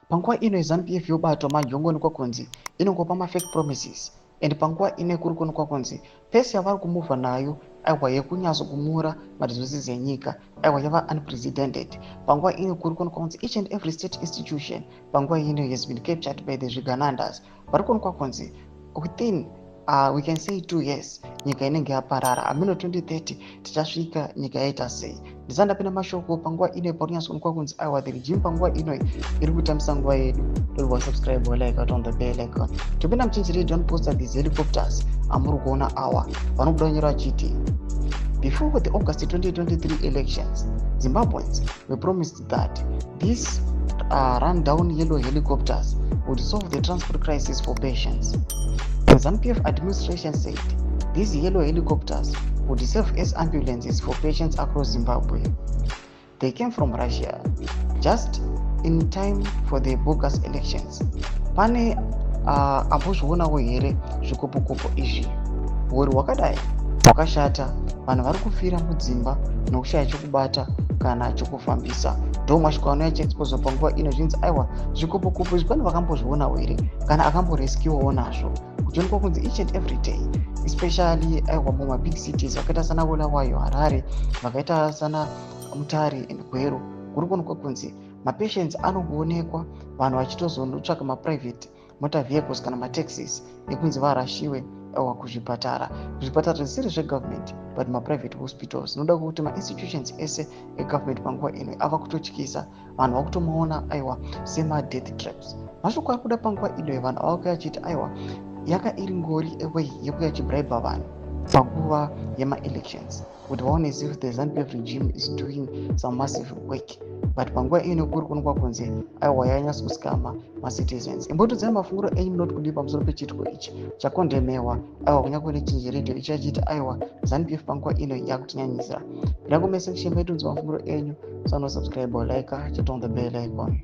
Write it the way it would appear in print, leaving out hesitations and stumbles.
Panguva ino ZANU PF yobatwa manje, yongoonekwa kunzi inongopa mafake promises, and panguva ino kuri kuonekwa kunzi pace yavari kumuvha nayo, aiwa, yekunyatsokumura maresources enyika, aiwa, yava unprecedented. Panguva ino kuri kuonekwa kunzi each and every state institution panguva ino has been captured by the zviganandas. Vari kuonekwa kunzi within we can say 2 years nyika inenge yaparara. Hameno 2030 tichasvika nyika yaita sei. Ndisati ndapinda mashoko, panguva ino pari kunyatsoonekwa kunzi, aiwa, the regime panguva ino iri kutambisa nguva yedu. Don't subscribe or like on the bell icon. Topinda muchinjiri. Don't post these helicopters amuri kuona awa. Vanobuda kunyora vachiti, "Before the August 2023 elections, Zimbabweans were promised that these rundown yellow helicopters would solve the transport crisis for patients. The ZANU-PF administration said these yellow helicopters would serve as ambulances for patients across Zimbabwe. They came from Russia just in time for the bogus elections." Pane ambozvionawo here zvikopokopo izvi? Uri hwakadai hwakashata. Vanhu vari kufira mudzimba nokushaya chokubata kana chokufambisa. Ndo mashoko anouya achiexposwa panguva ino. Zvinzi, aiwa, zvikopokopo izvi pane vakambozvionawo here kana akamboreskiwawo nazvo? Kuchionekwa kunzi each and every day, especially, aiwa, mumabig cities vakaita sana Bulawayo, Harare, vakaita sana Mutare and Gweru, kuri kuonekwa kunzi mapatients anongoonekwa vanhu vachitozonotsvaka maprivate motor vehicles kana mataxis ekunzi varashiwe, aiwa, kuzvipatara, zvipatara zvisiri zvegovernment but maprivate hospitals. Zvinoda kuti mainstitutions ese egovernment panguva ino ava kutotyisa vanhu, vakutomaona, aiwa, semadeath traps. Mashoko ari kuda panguva ino, vanhu ava kuya achiti, aiwa, yaka iri ngori way yekuya achibraiba vanhu panguva yemaelections kuti vaone as if the ZANU PF regime is doing some massive work, but panguva ino kuri kuonekwa kunzi, aiwa, yanyatso kuscama macitizens. Imbotudzai mafungiro enyu, munoti kudii pamusoro pechiitiko ichi chakondemewa, aiwa, kunyange nechinji radio ichachiti, aiwa, ZANU PF panguva ino yakutinyanyisa? Pinda kucomment section medu, mafungiro enyu. Sanosubscribe, like, turn on the bell icon.